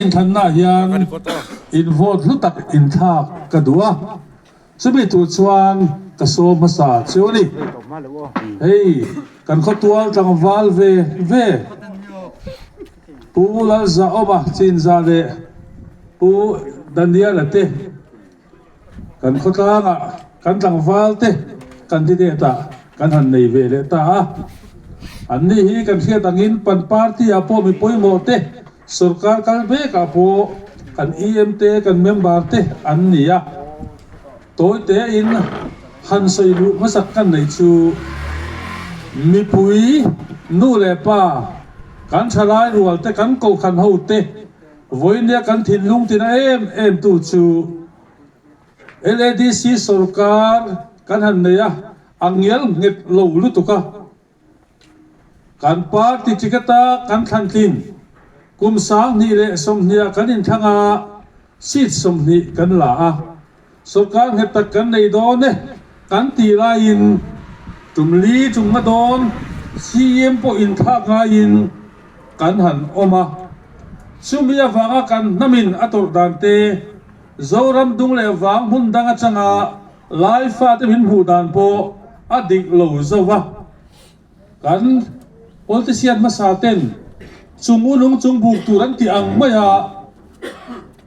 Inthlanna hian in vote hlu tak inthlak ka duh a, chumi tur chuan ka sawm hmasa chu a ni. Hei kan khawtual tlangval ve ve Pu Lalzahawma Chinza leh Pu Daniel-a te Kan khawtlangah kan tlangval te candidate ah kan han nei ve leh ta a. An ni hi kan hriat angin pan party ah pawh mi pawimawh te, sorkar kal mek ah pawh kan EM te, kan member te an ni a. Tawi te in han sawi luh hmasak kan nei chu mipui, nu leh pa, kan thalai rual te, kan kohhran ho te, Vawinia kan thinlung tina em em tu chu LADC sorkar kan han nei a, a ngial nghet lo lutuk a. Kan party ticket-a kan thlantlin kum 2020 ah kan inthlang a, seat 20 kan la a. Sorkar nghet tak kan nei dawn e kan tih laiin tum li tum nga dawn CEM pawh inthlak ngaiin kan han awm a. Chumi avanga kan hnamin a tawrh dan te, Zoram dung leh vang hmun dang atanga Lai fate min hmuh dan pawh a dik lo zo va. Kan politician hmasa ten chung u nung chung buk tur an tih ang mai a,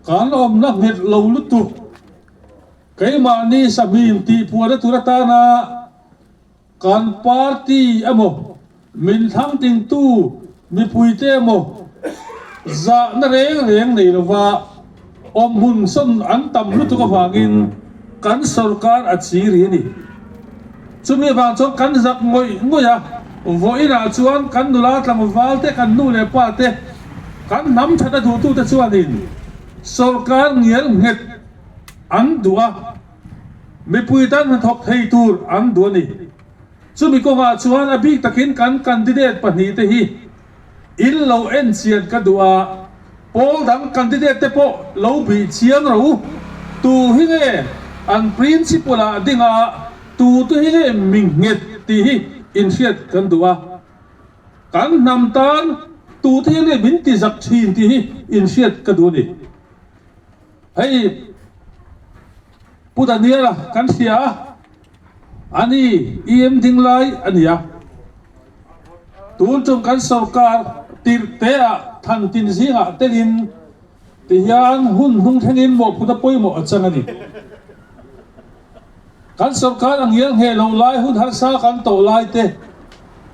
kan awmna nghet lo lutuk. Keimahni sahmin tih puahna tur atana kan party emaw min thlang tingtu mipuite emaw zahna reng reng nei lova awm hmun sawn an tam lutuk avangin kan sorkar a chiri a ni. Chumi avang chuan kan zak ngawih ngawih a, vawiinah chuan kan nula tlangval te, kan nu leh pa te, kan hnam thatna duhtute chuanin sorkar ngial nghet an duh a, mipui tan hnathawk thei tur an duh a ni. Chumi kawngah chuan a bik takin kan candidate pahnihte hi In lo en chian ka duh a, pawl dang candidate te pawh lo bih chiang ro u. Tu hi nge an principle ah ding a, tu te hi nge mi nghet tih hi in hriat kan duh a. Kan hnam tan tu te hi nge min ti zak thin tih hi in hriat ka duh a ni. Hei Pu Daniel-a kan hria a. A ni, EM ding lai a ni a. Tun tum kan sorkar tirh te ah than tin zingah telin ti hian hun hnung thlengin mawhphut a pawimawh a chang a ni. Kan sorkar a ngial ngheh loh lai hun harsa kan tawh lai te,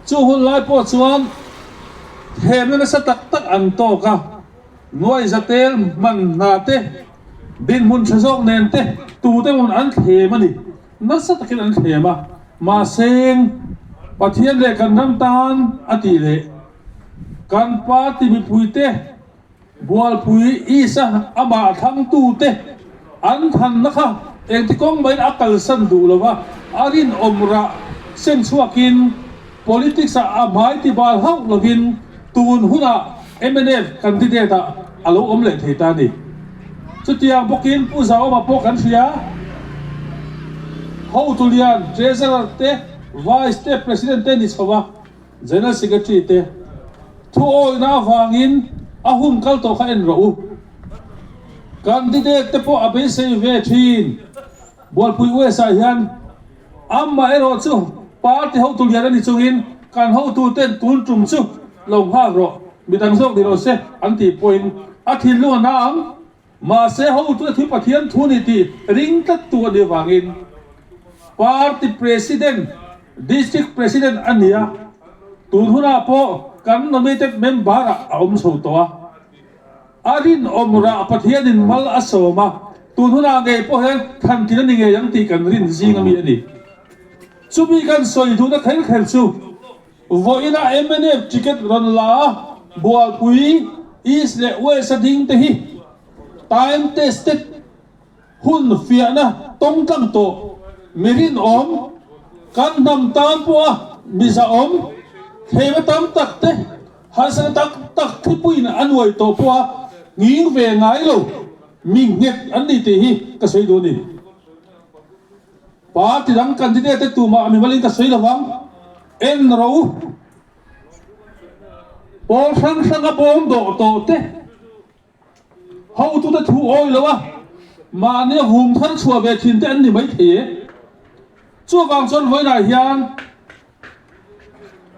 chu hun lai pawh chuan themna nasa tak tak an tawk a, nuai zatel hman hna te, Dinhmun tha zawk nen te tute mawn an thlem a ni. Nasa takin an thlem a, mahse Pathian leh kan ram tan a tih leh kan party mipuite Bualpui East-a amah thlangtute an thanna kha engti kawng maiin a kalsan duh lo va, a rinawm rah sem chhuakin Politics-ah a hmai ti bal hauh lovin tun hunah mnf candidate-ah a lo awm leh thei ta a ni. Chutiang bawkin Pu Zaawma pawh kan hria. Hotu lian, Treasurer te, Vice te, President te ni chho a, General Secretary te thu awihna avangin a hun kal tawh kha en rawh u. Candidate te pawh a beisei ve thin. Bualpui West-ah hian Amah erawh chu party hotu lian a ni chungin kan hotuten tun tum chu lo nghak rawh, midang zawk ni lo se an tih pawhin a thinlung a na ang. Mahse hotute thu Pathian thu ni tih ring tlat tu a nih avangin party president, district president a ni a, tun hunah pawh kan nominated member ah a awm chho tawh a. A rinawm rah Pathianin mal a sawm a, tun hunah ngei pawh hian thantin a ni ngei ang tih kan rin zing ami a ni. Chumi kan sawi duhna kher kher chu vawiina mnf ticket rawn la a, Bualpui East leh West a ding te hi time tested hun fiahna tawng tlang tawh mi rinawm, kan hnam tan pawha mi zahawm, thlema tam tak te Harsatna tak tak thipuiin a nuai tawh pawh a nghing ve ngai lo, mi nghet an ni tih hi ka sawi duh a ni. Party dang candidate te tumah a mimalin ka sawi lovang, en ro pawl hrang hranga bawm dawh tawh te. Hotute thu awi lo a, mahnia vum thar chhuah ve thin te an ni maithei e. Chuvang chuan vawiinah hian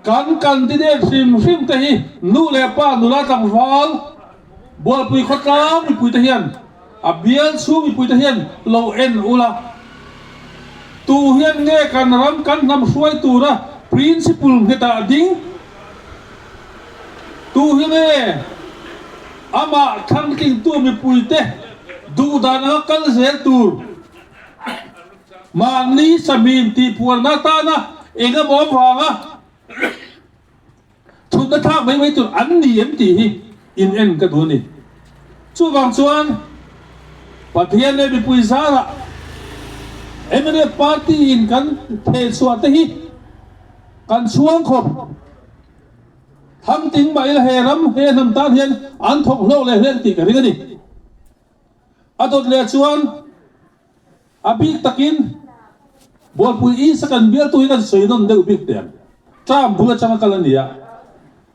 kan candidate hrim hrim te hi nu leh pa nula tlangval Bualpui khawtlang mipui te hian a bial chhung mipui te hian lo en ula. Tu hian nge kan ram kan hnam hruai tura principle nghetah ding? Tu hi nge amah thlangtlingtu mipuite duhdan anga kal zel tur? Mahni sahmim tihpuarna atana eng emaw avanga thutna thlak mai mai tur an ni em tih hi in en ka duh a ni. Chuvang chuan Pathian leh mipui zarah mnf party in kan thehchhuah te hi kan chhuang khawp. Thangting mah ila he ram he hnam tan hian an thawk hlawk leh hlen tih ka ring a ni. A dawt leh chuan A bik takin Bualpui East a kan bialtu hi kan sawi nawn deuh bik teh ang. Term bul atanga kal a ni a.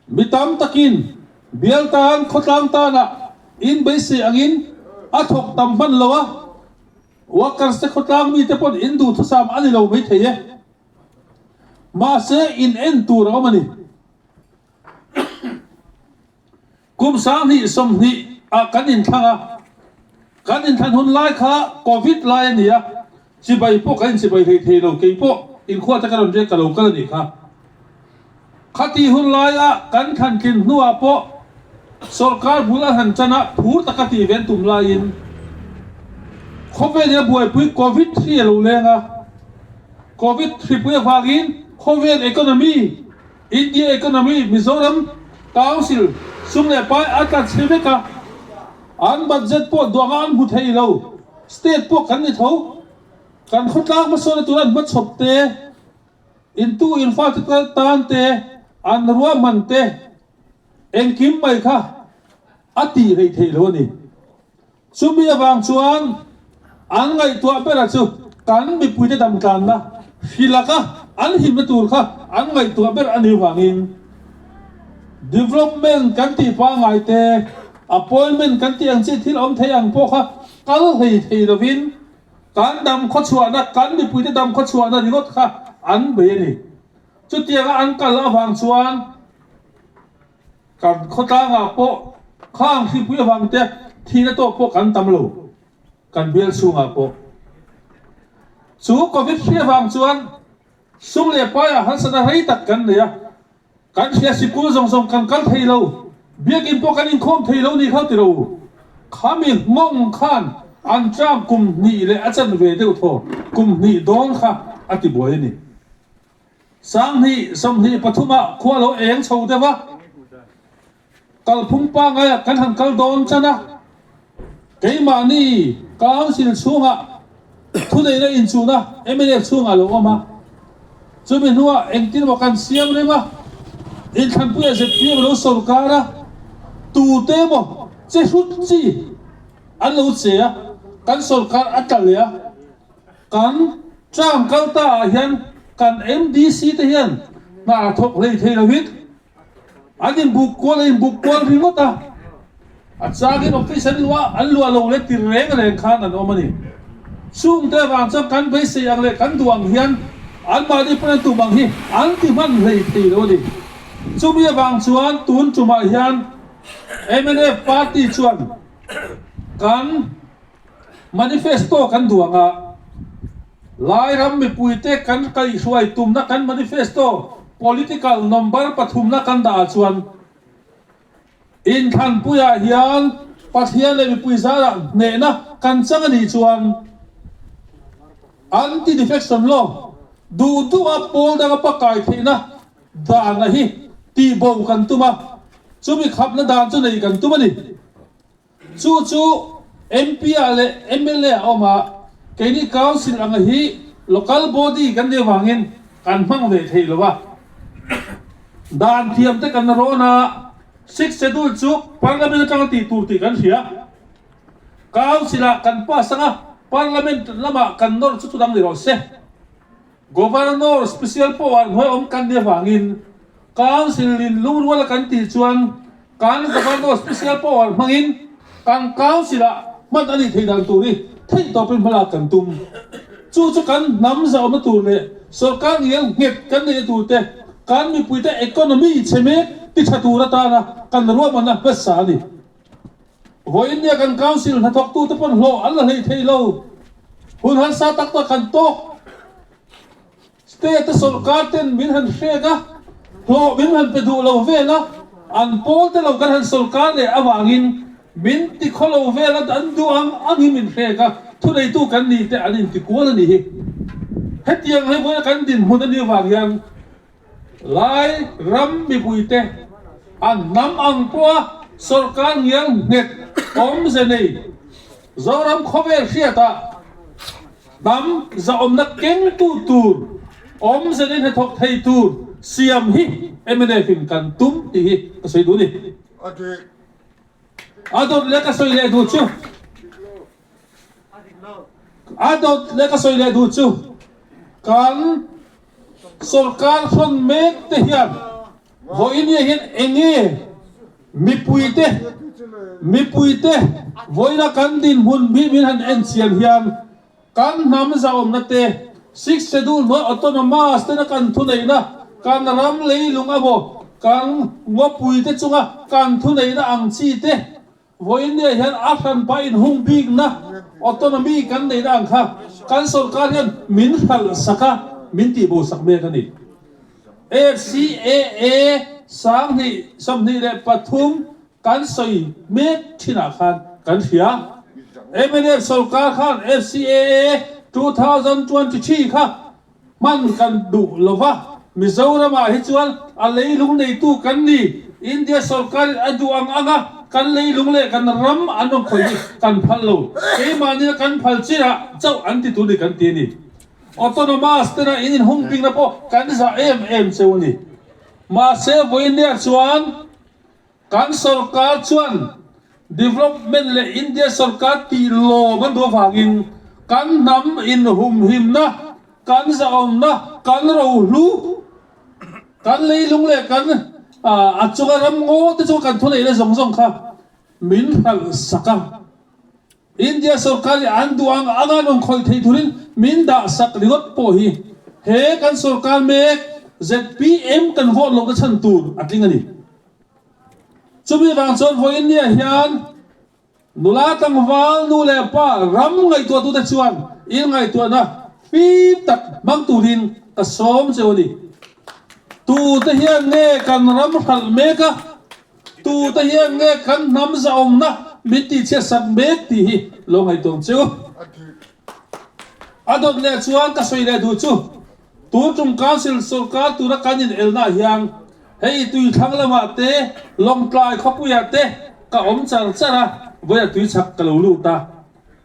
Mi tam takin bial tan khawtlang tanah in beisei angin a thawk tam hman lo a, workers te khawtlang mite pawn in duhthusam a ni lo maithei e. Mahse in en tur a awm a ni. Kum 2020 ah kan inthlang a, kan inthlan hun lai kha Covid lai a ni a, chibai pawh kan inchibai hlei thei lo, kei pawh inkhua te ka rawn riak ka lo kal a nih kha. Khati hun laia kan thlan tlin hnuah pawh sawrkar bul a han chan a, phur taka tih ve an tum laiin khawvelin a buaipui Covid hri a lo leng a, Covid hripui avangin khawvel economy India economy Mizoram Council sum leh pai a tla chhe vek a, an budget pawh duangah an hmu thei lo, state pawh kan ni tho, kan khawtlang hmasawnna tura an hmachhawp te, intu infate tan te, an ruahman te engkim mai kha a tih rei thei lo a ni. Chumi avang chuan an ngaihtuah bera chu kan mipuite damtlanna hri laka an himna tur kha an ngaihtuah ber a nih vangin development kan tih pangngai te, appointment kan tih ang chi thil awm thei ang pawh kha kal hlei thei lovin kan dam khawchhuahna, kan mipuite dam khawchhuahna ringawt kha an bei a ni. Chutianga an kal avang chuan Kan khawtlangah pawh khang hripui avang te thihna tawk pawh kan tam lo, kan bial chhungah pawh. Chu Covid hri avang chuan sum leh paiah harsatna rei tak kan nei a, kan hria sikul zawng zawng kan kal thei lo, biakinn pawh kan inkhawm thei lo ni kha ti lo u. Khami nghawng khan an term kum hnih leh a chanve deuh thaw kum hnih dawn kha a ti buai a ni. 2023 ah khua lo eng chho deuh a, kalphung pangngai ah kan han kal dawn chan a, keimahni Council chhungah thuneihna inchuhna mnf chhungah lo awm a, chumi hnuah engtin emaw kan siam rem a, inthlanpuiah zpm a lo sawrkar a, tute emaw che hrut chi an lo che a, kan sawrkar a tla leh a. Kan term kal ta ah hian kan MDC te hian hna thawk hlei thei lovin an inbuk kual a inbuk kual ringawt a, a changin office an luah an luah lo leh ti reng reng khan an awm a ni. Chungte avang chuan kan beisei ang leh kan duh ang hian anmahni pawn an tum ang hi an ti hman hlei thei lo a ni. Chumi avang chuan tun tumah hian mnf party chuan kan Manifesto kan duh ang a, Lairam mipuite kan kaihhruai tumna kan manifesto political number pathumna kan dah ah chuan inthlanpuiah hian Pathian leh mipui zarah hnehna kan chang a nih chuan anti-defection law duh duh a pawl danga pakai theihna dan a hi tihbo kan tum a, chumi khapna dan chu nei kan tum a ni. Chu chu MP ah leh mla ah a awm a, keini Council anga hi Local Body kan nih avangin kan hmang ve thei lo a. Dan thiam te kan rawn a, Sixth Schedule chu Parliament atanga tih tur tih kan hria. Council ah kan pass anga Parliament lamah kan nawr chu chudang ni rawh se. Governor Special Power hnuai awm kan nih avangin Council in lungrual a kan tih chuan kan Governor Special Power hmangin. Kan Council-ah hman a nih theih dan tur hi theihtawpin hmalak kan tum. Chu chu kan hnam zauhna tur leh sorkar ngial nghet kan neihna tur te, kan mipuite economy chhe mek ti tha tur atana kan ruahmanna hmasa a ni. Vawiin nia kan Council hnathawktute pawn hlawh an la hleih thei lo. Hun harsa tak tak kan tawk. State-a sorkar ten min han hrek a, hlawh min han pe duh lo vel a, an pawl te lo kan han sorkar leh avangin min ti khaw lo vel a, an duh ang angin min hrek a, thuneitu kan nih te an inti kual a nih hi. Hetiang hei vawiina kan dinhmun a nih avang hian Lai ram mipuite an hnam ang pawha sorkar ngial nghet awmze nei Zoram khawvel hriatah hnam zahawmna kengtu tur awmze nei hnathawk thei tur siam hi mnf in kan tum tih hi ka sawi duh a ni. A dawt leh ka sawi leh duh chu A dawt leh ka sawi leh duh chu kan Sorkar hrawn mek te hian vawiin hian eng nge mipuite mipuite vawiina kan dinhmun hi min han en chian hian kan hnam zahawmna te Sixth Schedule hnuai autonomous tena kan thuneihna kan ram leilung emaw kan ngawpuite chunga kan thuneihna ang chi te Vawiin nia hian a hranpa inhung bikna, autonomy, kan neihna ang kha kan sorkar hian min hralh sak a, min tihbo sak mek a ni. FCAA 2023 kan sawi mek thinah khan kan hria. Mnf sorkar khan FCAA 2023 kha Hman kan duh lo va, Mizoramah hi chuan a leilung neitu kan ni. India sorkarin a duh ang anga kan leilung leh kan ram an rawn khawih hi kan phal lo. Keimahnia kan phal chinah chauh an ti tur ni kan ti a ni. Autonomous tena in inhung bikna pawh kan zah em em cheu a ni. Mahse vawiinniah chuan Kan sorkar chuan development leh India sorkar tih lawm an duh avangin kan hnam inhumhimna, kan zahawmna, kan rohlu, kan leilung leh kan a chunga ram ngaw te chu kan thuneihna zawng zawng kha min hralh sak a. India sorkar hi an duh ang anga rawn khawih thei turin min dah sak ringawt pawh hi he kan sorkar mek zpm kan vote lohna chhan tur a tling a ni. Chumi vang chuan vawiin nia hian nula tlangval nu leh pa ram ngaihtuahtute chuan in ngaihtuahna fim tak hmang turin ka sawm cheu a ni. Tute hian nge kan ram hralh mek a? Tute hian nge kan hnam zahawmna min tihchhiat sak mek tih hi lo ngaihtuah che u. A dawt leh chuan ka sawi leh duh chu, tun tum Council sorkar tura kan inelnaah hian hei tui thlang lamah te, Lawngtlai khawpuiah te ka awm char char a, vawiah tui chak ka lo lut a.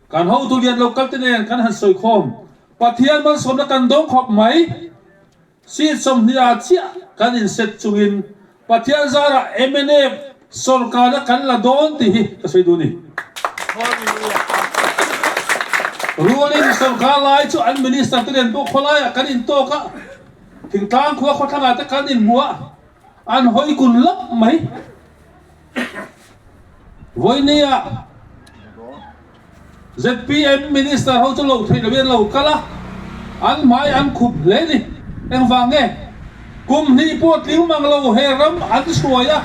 Kan hotu lian lo kalte nen kan han sawi khawm. Pathian malsawmna kan dawng khawp mai. Seat 20 ah chiah kan inset chungin Pathian zarah mnf sorkarna kan la dawn tih hi ka sawi duh a ni. Ruling sorkar lai chu an minister te nen pawh khawlaiah kan intawk a, thingtlang khua khawthlangah te kan inhmu a, an hawi kun lap mai. Vawinia zpm Minister ho chu lo theih lovin an lo kal a, an hmai an khup hle a ni. Engvang nge? Kum hnih pawh tling mang lo he ram an hruai a,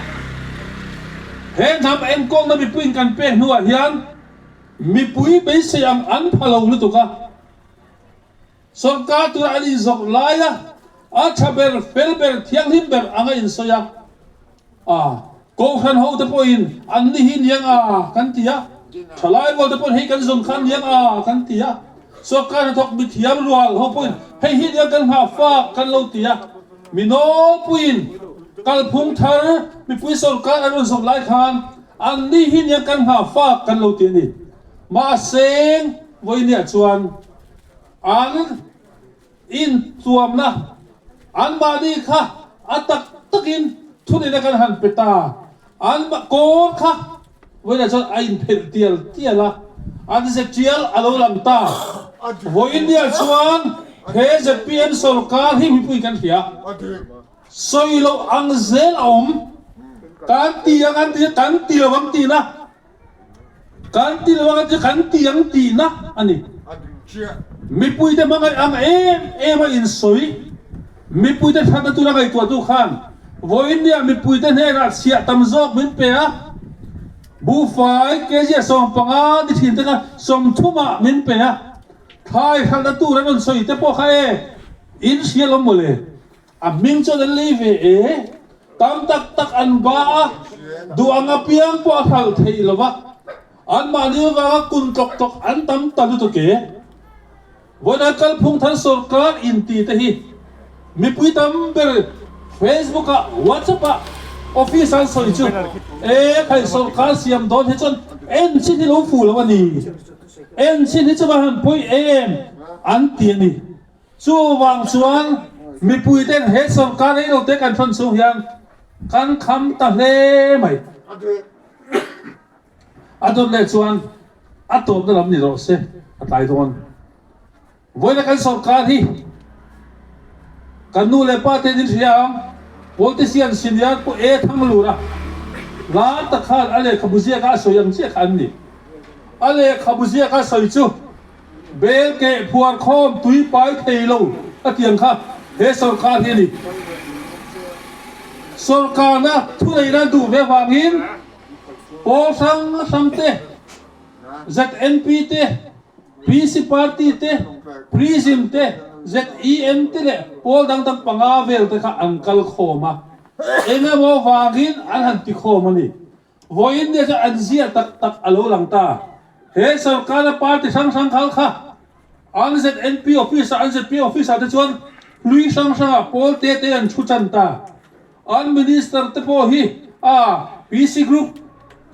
he hnam enkawlna mipuiin kan pek hnuah hian mipui beisei ang an pha lo lutuk a. Sorkar tura an inzawrh laia a tha ber, fel ber, thianghlim ber anga insawi a, a Kohhran hote pawhin an ni hi niang a kan ti a, thalai rualte pawhin hei kan zawn kha niang a kan ti a, sorkar hnathawk mithiam rual ho pawhin hei hi niang kan nghah fak kan lo ti a, mi nawlpuiin kalphung thar mipui sorkar an rawn zawrh lai khan an ni hi niang kan nghah fak kan lo ti a ni. Mahse, vawiiniah chuan An intuamna anmahni kha a tak takin thunina kan han pe ta. An kawr kha vawiinah chuan a inphelh tial tial a, an ze tial a lo lang ta. Vawiinniah chuan he zpm sorkar hi mipui kan hria. Sawi loh ang zel a awm. Kan ti ang an ti a, kan ti lo ang tihna. Kan ti lo anga chu kan ti ang tihna a ni. Mipuite hmangaih ang em em a insawi, mipuite thatna tura ngaihtuahtu khan vawiin nia mipuite hnenah chhiah tam zawk min pe a, buhfai kg 15 ni thin te kha 30 ah min pe a, thlai hralhna tur an rawn sawi te pawh kha e, in hria lo mawle. A hming chuan an lei ve e. Tam tak tak an ba a, duh ang apiang pawh a hralh theih lo va, anmahni avanga kun tlawk tlawk an tam ta lutuk e. Vawiin kalphung thar sawrkar inti te hi mipui tam ber Facebook ah, WhatsApp ah, office ah an sawi chu e khai sawrkar siam dawn hi chuan en chin hi lo fuh lo a ni, en chin hi chu va han pawi em an ti a ni. Chuvang chuan mipuiten he sawrkar rei lo te kan hrawn chhung hian kan kham ta hle mai. A dawt leh chuan a tawpna lam ni rawh se a tlai dawn. Vawiina kan sawrkar hi kan nu leh pa te in hria ang, politician senior Pu E Thanglura lar tak khan a lehkhabu ziaka a sawi ang chiah kha an ni. A lehkhabu ziaka a sawi chu Bel keh phuar khawm tui pai thei lo a tiang kha he sawrkar hi a ni. Sawrkarna thuneihna an duh ve vangin pawl hrang hrang te, ZNP te, PC party te, Prism te, ZEM te leh pawl dang dang panga vel te kha an kal khawm a, eng emaw vangin an han ti khawm a ni. Vawiin nia chu an ziah tak tak a lo lang ta. He sawrkara party hrang hrang khal kha an ZNP office ah an ZPM office ah te chuan hlui hrang hrang ah pawl te te an thu chan ta. An minister te pawh hi a PC group,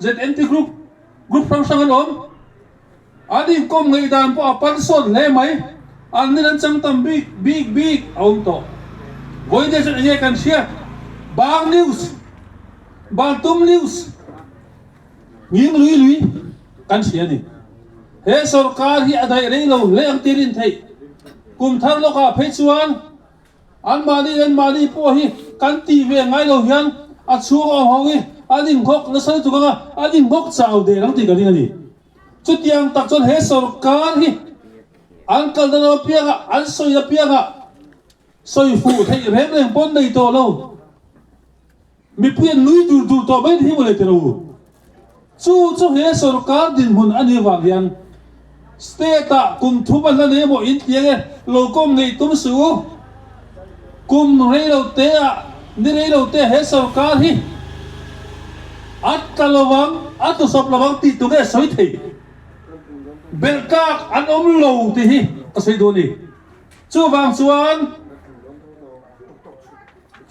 ZNP group, group hrang hrang an awm. An inkawm ngaihdan pawh a pan sawt hle mai. An nil an chang tam bik bik bik a awm tawh. Vawiin te chuan enge kan hriat? Bang news, Bantum news, Nging lui lui kan hria a ni. He sawrkar hi a daih rei lo hle ang tir in theih. Kum thar lawkah phei chuan Anmahni anmahni pawh hi kan tih ve ngai lo hian a chhung awm ho hi an inghawk nasa lutuk anga an inghawk chau der ang tih ka ring a ni. Chutiang tak chuan he sawrkar hi an kalna lam apiangah an sawi apiangah sawi fuh theih reng reng pawn nei tawh lo. Mipui an nui dur dur tawh mai ni hi mawle tiro. Chu chu he sorkar dinhmun a nih vang hian state ah kum thum a hla nei emaw in ti ange lo kawm ngeih tum suh u. Kum rei lo te ah ni rei lo te he sorkar hi a tla lovang a tusawp lovang tih tu nge sawi thei. Belh tlak an awm lo tih hi ka sawi duh a ni. Chuvang chuan.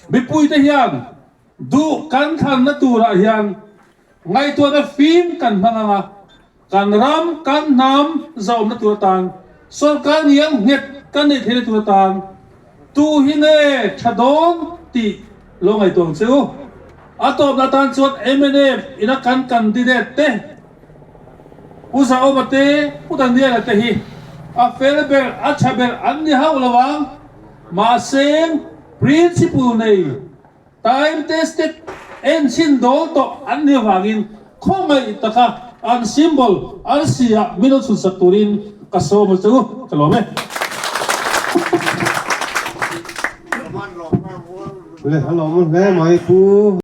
Mipuite hian duh kan thlanna turah hian ngaihtuahna fim kan hmang ang a, kan ram, kan hnam zauhna tur atan, sawrkar ngiang nghet kan neih theihna tur atan tu hi nge tha dawn tih lo ngaihtuah ang che u. A tawpna atan chuan mnf ina kan candidate te, Pu Zaawma te, Pu Daniela te hi a fel ber, a tha ber an ni hauh lo ang. Mahse, principle nei, time tested, enchhin dawl tawh an nih avangin khawngaih taka an symbol arsi ah min lo chhunsak turin ka sawm a che u, ka lawm e. Le a lawm hle mai Pu.